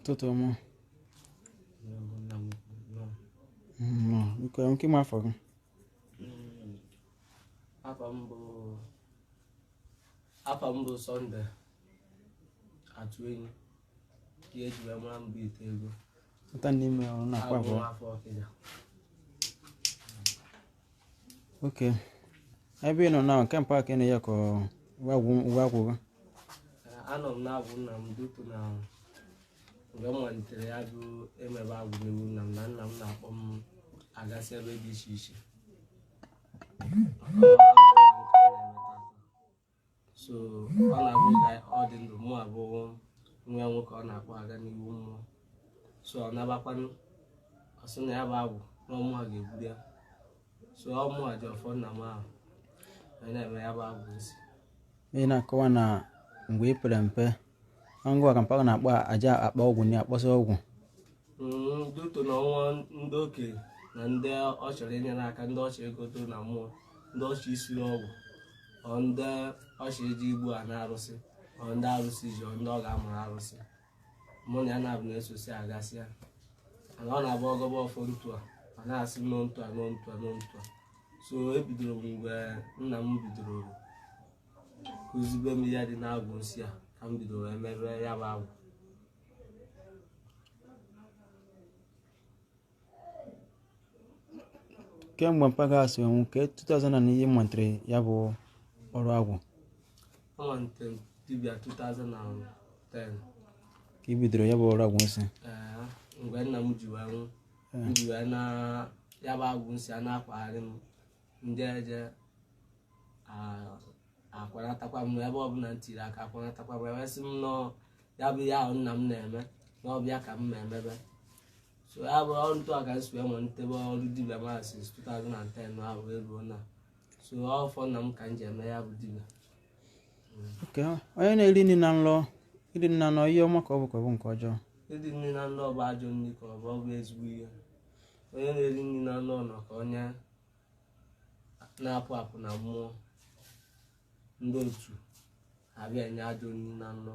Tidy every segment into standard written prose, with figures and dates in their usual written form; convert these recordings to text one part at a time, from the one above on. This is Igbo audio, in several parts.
Ụtụtụ ọma. Nnọọ. Biko, enwe ike ịma afa gị? Afa m bụ Sunday Atụenyi, ihe eji wee mara m bụ Ite Ego. Pụta n'ime ọrụ na-akpa abụ abụọ. M afọ Ọkịja. Ok. Ebe ị nọ na nke mpa ka ị na-ya ka uwe agwụ gị? Anọ m na-agwụ nna m dutu na mgbe m malitere ya bụ emebe agwụ n'iwu nna m na nna m na-akpọ m agasị ebe dị iche iche. So ọ na-abụ ka ọ dị ndụ, mụ abụ nwa ya nwoke ọ na-akpọ aga n'iwu mmụọ. So ọ nabakwanụ, ọ sị na ya bụ agwụ na ọ mụa ga-eburu ya. So ọ mụa ji ọfọ nna m ahụ wee na-eme ya bụ agwụ nsị. Ị na-akọwa na mgbe ị pere mpe, ngwa ka mpa na-akpọ aja akpa ọgwụ na akpọsa ọgwụ. Duto na ọnwa ndị okenye na ndị ọ chọrọ inyere aka, ndị ọ chọrọ egoto na mmụọ, ndị ọ chọrọ isiri ọgwụ, ọ ndị ọ chọrọ iji igbu a na-arụsị, ọ ndị arụsị ji, ọ ndị ọ ga-amụrụ arụsị. Mụ na ya na-abụ na-esosi agasị ya. Mana ọ na-abụ ọgọba ọfọ ntu a, ọ na-asị nọ ntu a, nọ ntu a, nọ ntu a. So ebidoro m mgbe nna m bidoro kụzibe m ihe dị n'agwụ nsị a, ka m bidoro wee mebe ya bụ agwụ. Kemgbe mpaghara si onwu ke 2000 na ihe malitere ya bụ ọrụ agwụ? Amalitere m dibịa 2010. Ka i bidoro ya bụ ọrụ agwụ nsị? Ee, mgbe nna m ji wee nwụ, m ji wee na ya bụ agwụ nsị a na-akwagharị m, ndị eje akwanatakwa m ebe ọbụla m tiri aka, akwanatakwa m, ewee sị m nọọ ya bụ ihe ahụ nna m na-eme na ọ bịa ka m ma emebe. So ya bụ ọrụ ntụ a ka m si wee malitebe ọrụ dibịa ma since 2010 ahụ wee ruo na. So ọfọ nna m ka m ji eme ya bụ dibịa. Ok, onye na-eri nri na nlọ, iri nri na nlọ, ihe ọma ka ọ bụ ka ọ bụ nke ọjọọ? Iri nri na nlọ bụ ajọ nri ka ọ bụ, ọ bụ ezigbo ihe. Onye na-eri nri na nlọ nọ ka onye na-apụ apụ na mmụọ, ndị otu abịa enye ajọ nri na nlọ.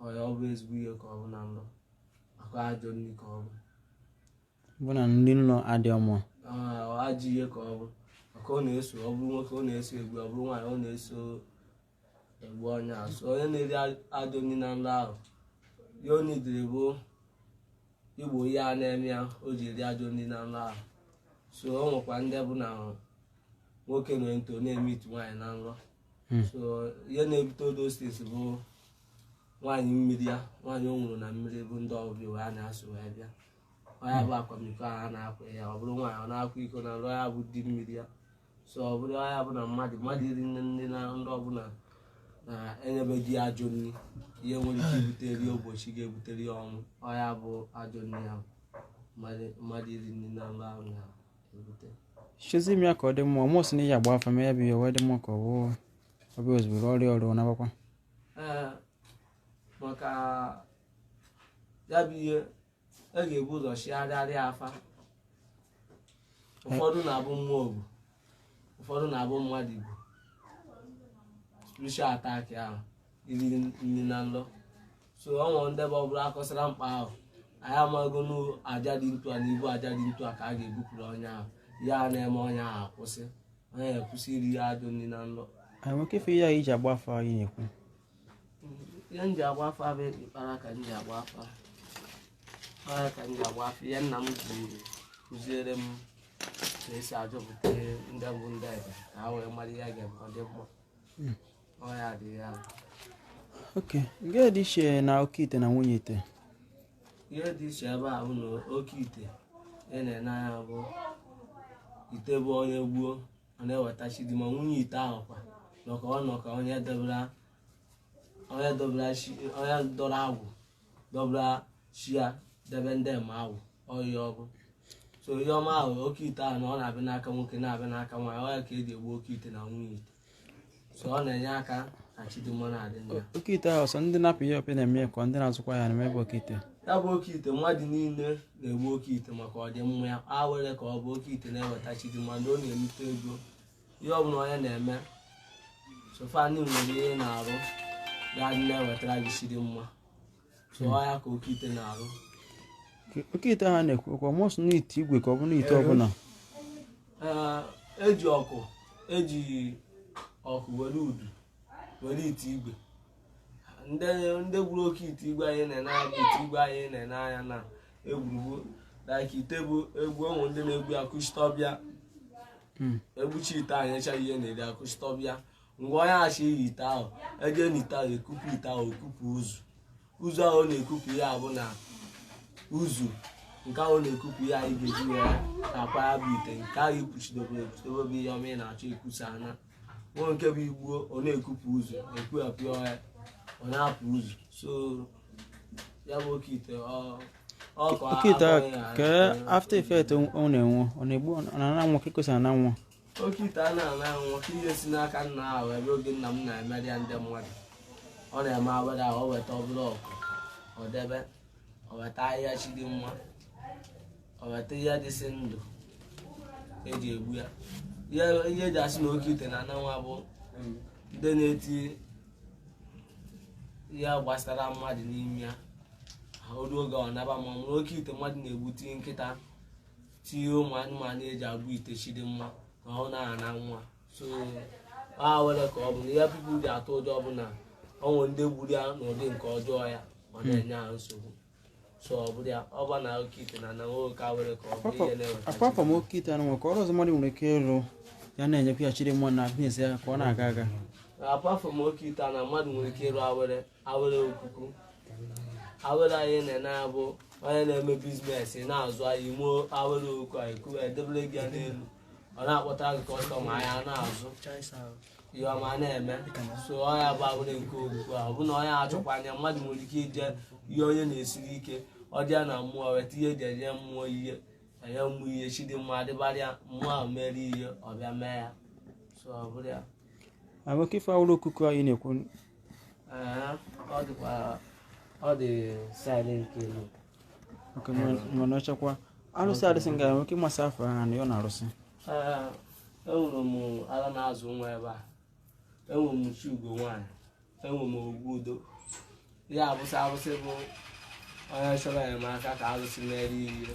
Ọ bụ ezigbo ihe ka ọ bụ na nlọ, maka ajọ nri ka ọ bụ. Bụ na nri nlọ adịghị mma. Ajọ ihe ka ọ bụ, maka ọ na-eso, ọ bụrụ nwoke ọ na-eso egbu, ọ bụrụ nwaanyị ọ na-eso egbu onye ahụ. So onye na-eri ajọ nri na nlọ ahụ, ihe ọ nidere bụ igbo ihe a na-eme ya o ji eri ajọ nri na nlọ ahụ. So o nwekwa ndị bụ na nwoke nwere nto na-eme itu nwaanyị na nlọ. So ihe na-ebute those things bụ nwaanyị mmiri ya, nwaanyị o nwụrụ na mmiri bụ ndị ọbịa wee a na-asụ wee bịa. Ọ ya bụ akwamiko a na-akwa ya, ọ bụrụ nwaanyị ọ na-akwa iko na nlọ, ya bụ di mmiri ya. So ọ bụrụ ya bụ na mmadụ iri nne nne na nlọ ọbụla na-enyebeghị ya ajọ nri, ihe nwere ike ibutere ya ụbọchị ga-ebutere ya ọnwụ, ọ ya bụ ajọ nri ahụ mmadụ iri nri na nlọ ahụ na-ebute. Chezi m ya ka ọ dị mma, mụ sị na ya agba afa mee ya bụ ihe wee dị mma ka ọ bụ ọbịa ozugbo ọrịa ọrụ nabakwa. Ee, maka ya bụ ihe e ga-ebu ụzọ chigharịarịa afa. Ụfọdụ na-abụ mmụọ bụ, ụfọdụ na-abụ mmadụ bụ spiritual attack ahụ iri nri na nlọ. So ọ nwere ndị bụ ọ bụrụ akọsara mkpa ahụ, anyị amago n'aja dị ntu a na ibu aja dị ntu a ka a ga-ebupụrụ onye ahụ, ya na-eme onye ahụ akwụsị, onye ya ekwụsị iri ya ajọ nri na nlọ. Anyị nwere ike ife ihe anyị ji agba afa anyị na-ekwu? Ihe m ji agba afa bụ ịkpara ka m ji agba afa. Ọ ka m ji agba afa, ihe nna m ji kụziere m ka esi achọpụta ndị bụ ndị ebe ka ha wee mara ihe a ga-eme ọ dị mma. Ọ ya dị ya. Ok, nke dị iche na oke ite na nwunye ite? Ihe dị iche ebe a bụ na oke ite ị na-ene anya bụ ite bụ onye gbuo ọ na-eweta chi dị, ma nwunye ite ahụ kwa nọ ka ọ nọ ka onye debere, onye dọbara chi, onye dọrọ agwụ dọbara chi ya debe ndị ma agwụ ọyị ọgụ. So ihe ọma ahụ oke ite ahụ na ọ na-abịa n'aka nwoke na-abịa n'aka nwaanyị, ọ ya ka eji egbu oke ite na nwunye ite. So ọ na-enye aka ka chi dị mma na-adị na ya. Oke ite ahụ ọsọ ndị na-apị ya ọpị na-eme ya ka ndị na-azụkwa ya na-eme bụ oke ite? Ya bụ oke ite mmadụ niile na-egbu oke ite maka ọdịmma ya, a were ka ọ bụ oke ite na-eweta chi dị mma, ndị ọ na-emute ego, ihe ọbụla onye na-eme sofa ndị nwere ihe na-arụ ga-adị na-ewetara gị chi dị mma. So ọ ya ka oke ite na-arụ. Oke ite ha na-ekwu okwu ọmọsụ n'ite igwe ka ọ bụ n'ite ọbụla? Ee, eji ọkụ were udu were ite igwe. Ndị gburu oke ite igwe anyị na-ene anya bụ ite igwe anyị na-ene anya na egwurugwu, like ite bụ egwu ụmụ ndị na-egbu ya kụchitọbịa. Egbuchi ite anyị echa ihe na-eri akụchitọbịa. Ngwa, onye achọ iyi ite ahụ eje na ite ahụ ekupu ite ahụ, okupu uzu. Uzu ahụ ọ na-ekupu ya bụ na uzu nke ahụ na-ekupu ya, anyị ga-eji wee akwa ya bụ ite nke ahụ ikpuchidobere ekpuchidobe bụ ihe ọma ị na-achọ ekusa ana nwa nke bụ igbuo, ọ na-ekupu uzu, ekwughapụ ya, ọ na-apụ uzu. So ya bụ oke ite ọ ka Oke ite ahụ akwa ya ka after effect ọ na-enwe, ọ na-egbu, ọ na-ana nwa ka kwesịrị ana nwa? Oke ite a na-ana nwa ka ihe si n'aka nna ahụ ebe oge nna m na-emeri ya ndị mmadụ, ọ na-eme awere ahụ, o weta ọbụla ọkụ, ọ debe, ọ weta ahịhịa chi dị mma, ọ weta ihe dịsị ndụ eji egbu ya. Ihe eji asị na oke ite na-ana nwa bụ ndị na-eti ihe gbasara mmadụ n'ime ya. O ruo oge ọ naba, ma ọ mụrụ oke ite mmadụ na-egbu, tinye nkịta, tinye ụmụ anụmanụ eji agbu ite chi dị mma na ọ na-ana nwa. So a were ka ọ bụ na ihe people ji atụ ụjọ bụ na ọ nwere ndị gburu ya n'ụdị nke ọjọọ ya, ọ na-enye ha nsogbu. So ọ bụrụ ya ọ bụ na oke ite na na nwoke a were ka ọ bụ ihe na-eweta. Apart from oke ite anụ, ka ọrụ ọzọ mmadụ nwere ike ịrụ ya na-enyekwa ya chiri mma na business ya ka ọ na-aga aga? Apart from oke ite a na mmadụ nwere ike ịrụ awere, awere okuku. Awere anyị na-ene ya bụ onye na-eme business na-azụ ahịa, ime awere okuku a eku edebere gị ya n'elu, ọ na-akpọtara gị customer, ahịa na-azụ, ihe ọma na-eme. So ọ ya bụ awere nke okuku a. Ọ bụ na onye achọkwa anya mmadụ nwere ike ije ihe onye na-esiri ike, ọ dị ya na mmụọ, weta ihe eji enye mmụọ, ihe enye mmụọ, ihe chi dị mma adịbarịa mmụọ ahụ mere ihe ọ bịa mee ya. So ọ bụrụ ya. Oke ife awụrụ okuku anyị na-ekwu? Ee, ọ dịkwa, ọ dị side nke elu. Oke mana ọchakwa arụsị arụsị nga nwere ike ịmasị afọ ha na ya ọ na-arụsị? Ee, enwere m ara na-azụ nwa ebe a, enwere m chi ugo nwaanyị, enwere m ogwu udo. Ya abụsị arụsị bụ onye chọrọ enyemaka ka arụsị mere ihe,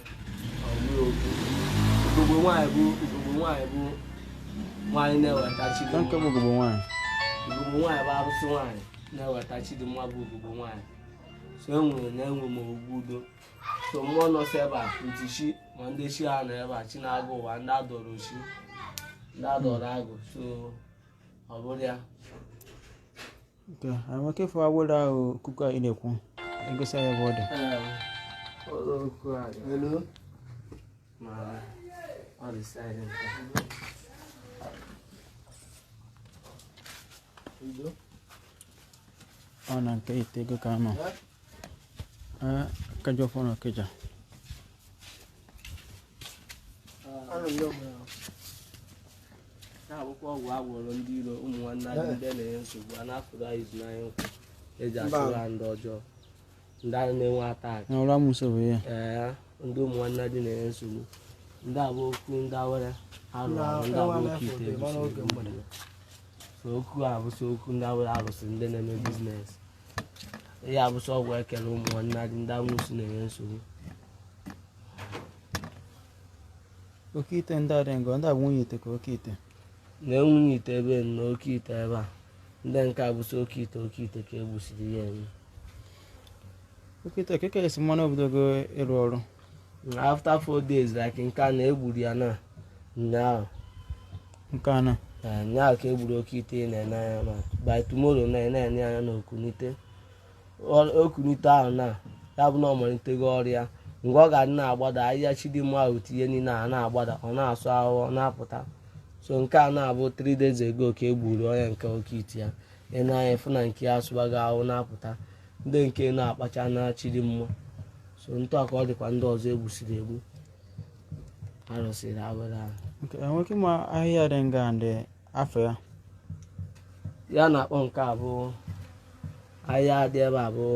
ọ bụrụ okwu ugogbe nwaanyị bụ ugogbe nwaanyị bụ nwaanyị na-eweta chi dị Ka nke mma. bụ ugogbe nwaanyị? Ugogbe nwaanyị bụ arụsị nwaanyị na-eweta chi dị mma, bụ ugogbe nwaanyị. So enwere na enwe m ogwu udo. So mmụọ nọsị ebe a ntị chi ma ndị chi ha nọ ebe a, chi na-agụ ụwa, ndị adọrọ chi, ndị adọrọ agụ. So ọ bụrụ ya. Nke anyị nwere ike ịfụ awụrụ ahụ okuku anyị na-ekwu, egosi anyị ebe ọ dị? Ee, ụlọ okwu a dị ma ọ dị side nke a. Ọ na nke ite ego ka nọ. Ee, kajọ fọ na Okija. Na-abụkwa ọgwụ agwọrọ ndị iro, ụmụ nwanne anyị ndị na-enye nsogbu a na-afụrụ anyị izu n'anya nkwụ eji achụrụ ha ndị ọjọọ, ndị ahụ na-enwe attack. Na ọrụ amụsọ bụ ya? Ee, ndị ụmụ nwanne dị na-enye nsogbu, ndị a bụ okwu ndị awere arụ arụ, ndị a bụ oke ite egusi egbu. So okwu a bụ so okwu ndị awere arụsị ndị na-eme business. Ihe abụsọ ọgwụ ekele ụmụ nwanne dị ndị amụsụ na-enye nsogbu. Oke ite ndị a dị ngọ, ndị a bụ nwunye ite ka oke ite? Na nwunye ite ebe na oke ite ebe a, ndị nke a bụsọ oke ite, oke ite ka egbusiri ya eme. Oke ite ka esi mmanụ obodo go ịrụ ọrụ? After 4 days, like nke a na-egburu ya na ụnyaahụ. Nke a na? Ee, ụnyaahụ ka egburu oke ite ị na-ene anya na by tomorrow na ị na-ene anya na okunite. Okunite ahụ na ya bụ na ọ malitego ọrịa mgbe ọ ga-adị na-agbada ahịhịa chidimma ahụ, tinye niile a na-agbada, ọ na-asụ ahụhụ, ọ na-apụta. So nke a na-abụ 3 days ago ka e gburu onye nke oke ite ya. Ị na-anya ịfụ na nke ya asụbago ahụ na-apụta, ndị nke na-akpacha na chidimma. So ntụ a ka ọ dịkwa ndị ọzọ egbusiri egbu arụsịrị awere ahụ. Nke enwe ike ịma ahịhịa dị nga ndị afọ ya? Ya na-akpọ nke a bụ ahịa dị ebe a bụ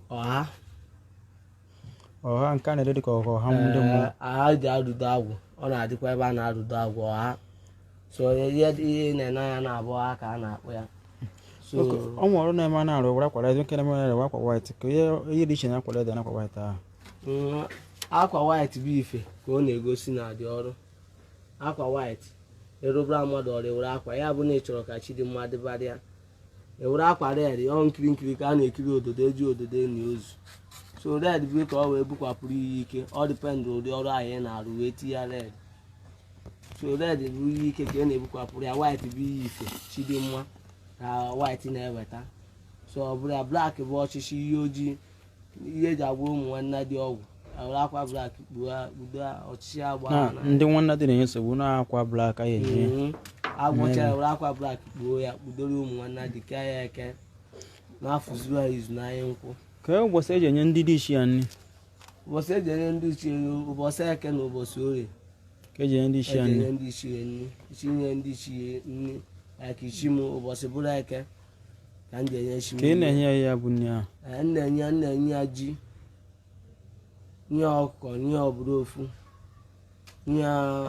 ọha. Ọha nke a na-ede dịka ọha ndị mmụọ? Ee, ọha ji arụdo agwụ, ọ na-adịkwa ebe a na-arụdo agwụ ọha. So ihe ihe na-ene anya na-abụ aka a na-akpụ ya. So Ọ nwere ọrụ na-eme a na-arụ were akwa red, nke na-eme na-arụ akwa white, ka ihe ihe dị iche na akwa red na akwa white ahụ? Akwa white bụ ife ka ọ na-egosi na dị ọrụ. Akwa white erubara mmadụ ọrụ, ewere akwa ya bụ na ị chọrọ ka chi dị mma dịbara ya. Ewere akwa red, ọ nkiri nkiri ka a na-ekiri ododo, eji ododo enyi ozu. So red bụ ka ọ wee bukwapụrụ ihe ike. Ọ depend ụdị ọrụ ahụ ị na-arụ wee tinye ya red. So red bụ ihe ike ka ị na-ebukwapụrụ ya. White bụ ihe ife chi dị mma ka white na-eweta. So ọ bụrụ ya, black bụ ọchịchị, ihe ojii, ihe eji agwa ụmụ nwanne dị ọgwụ. Ewere akwa black kpudo ọchịchị agba Na ndị nwanne dị na-enye nsogbu na akwa black a eji. Agwụcha ya, were akwa black kpuo ya, kpudoro ụmụ nwanne dị ka ya eke n'afọ zuru ya izu n'anya nkwụ. Ka ụbọchị eji enye ndị dị iche ya nri? Ụbọchị eji enye ndị ichie, ụbọchị eke na ụbọchị orie. Ka eji enye ndị iche ya Eji enye nri? ndị ichie nri. Ichi nye ndị ichie nri, like ichi m, ụbọchị bụrụ eke ka m ji enye chi m Ka ị nri. na-enye ya ya bụ nri ahụ? Ee, m na-enye ya ji, nye ọkụkọ, nye ọbụrụ ofu, nye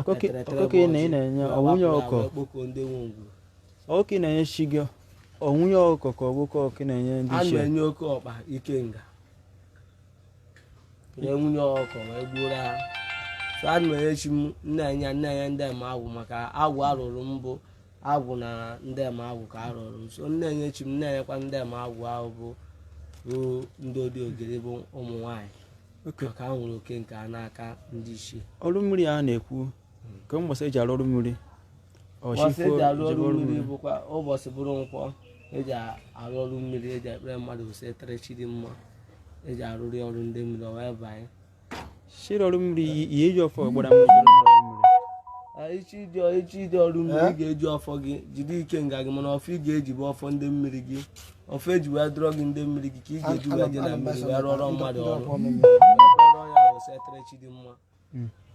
eteretere. Ọkụkọ Bụ ị na- ị ọjị. na-enye, Wee ọ nwunye gbapụ ya, ọkụkọ? wee kpọkuo ndị nwe ngwuru. Ọkụkọ ị na-enye chi gị, ọ nwunye ọkụkọ ka ọ bụ oke ọkụkọ ị na-enye ndị A ichie? na-enye oke ọkpa ikenga, wee nwunye ọkụkọ wee gbuoro ha. So a na-enye chi m, nna-enye ndị eme agwụ, maka agwụ arụrụ m bụ agwụ na ndị eme agwụ ka arụrụ m. So nna-enye chi m, nna-enyekwa ndị eme agwụ ahụ bụ ndị odi ogiri, bụ ụmụ nwaanyị, maka ha nwere oke nke ha n'aka ndị ichie. Ọrụ mmiri a na-ekwu, ka ụbọchị eji arụ ọrụ mmiri? Ụbọchị eji arụ Jebe ọrụ mmiri bụkwa ụbọchị bụrụ nkwọ. Eji arụ ọrụ mmiri, eji ekpere mmadụ ose tere chi dị mma, eji arụrị ọrụ ndị mmiri o wee banye. Shiri ọrụ mmiri, ihe eji ọfọ gbara mmiri jere ọrụ mmiri? Ee, ichi ịdị ọrụ mmiri, ị ga-eji ọfọ gị jide ike nga gị, mana ọfọ ị ga-eji bụ ọfọ ndị mmiri gị. Ọfọ eji wee dọrọ gị ndị mmiri gị ka ị ga-eji wee je na mmiri wee rụọrọ mmadụ ọrụ, wee rụọrọ ya ose tere chi dị mma.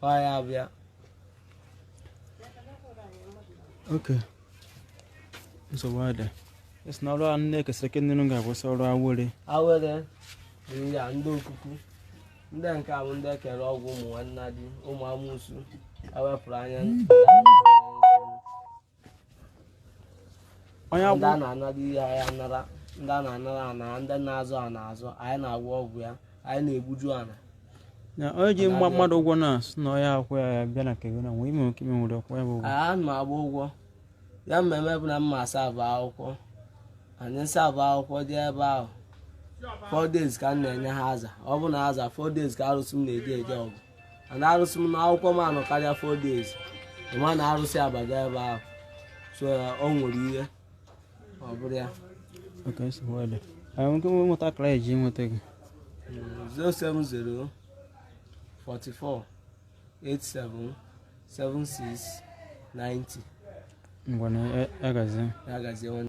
Ọ ya bịa. Ok, nsogbu adị. Esi na ọrụ a nne kesịrị ke nne ga-akwụsị ọrụ awere. Awere bụ ya ndị okuku, ndị nke a bụ ndị ekere ọgwụ, ụmụ nwanna dị, ụmụ amụsụ ewepụrụ anya, ndị amụsụ na-enye nsogbu. Onye Ndị agwụ a na-anara ihe anyị anara, ndị a na-anara ana, ndị na-azụ ana azụ, anyị na-agwọ ọgwụ ya, anyị na-egbuju ana. Na onye ji mgba mmadụ ụgwọ na sị na onye akwụ ya, ya bịa na nke gị na nwee ime nke ime nwere ọkwụ ya bụ ụgwọ? A na m agba ụgwọ ya. Mmemme bụ na mma asabụ akwụkwọ anyị, nsabụ akwụkwọ dị ebe ahụ 4 days ka m na-enye ha aza. Ọ bụ na aza 4 days ka arụsị m na-eji eje ọgụ, ana arụsị m na akwụkwọ m anọ karịa 4 days, ịma na arụsị abaga ebe ahụ. So o nwere ihe ọ bụrụ ya. Ok, nsogbu adị. Anyị nke nweta akara eji nweta gị? 070 44 87 76 90. Ngwa na ya gazie. Ya gazie nwanne.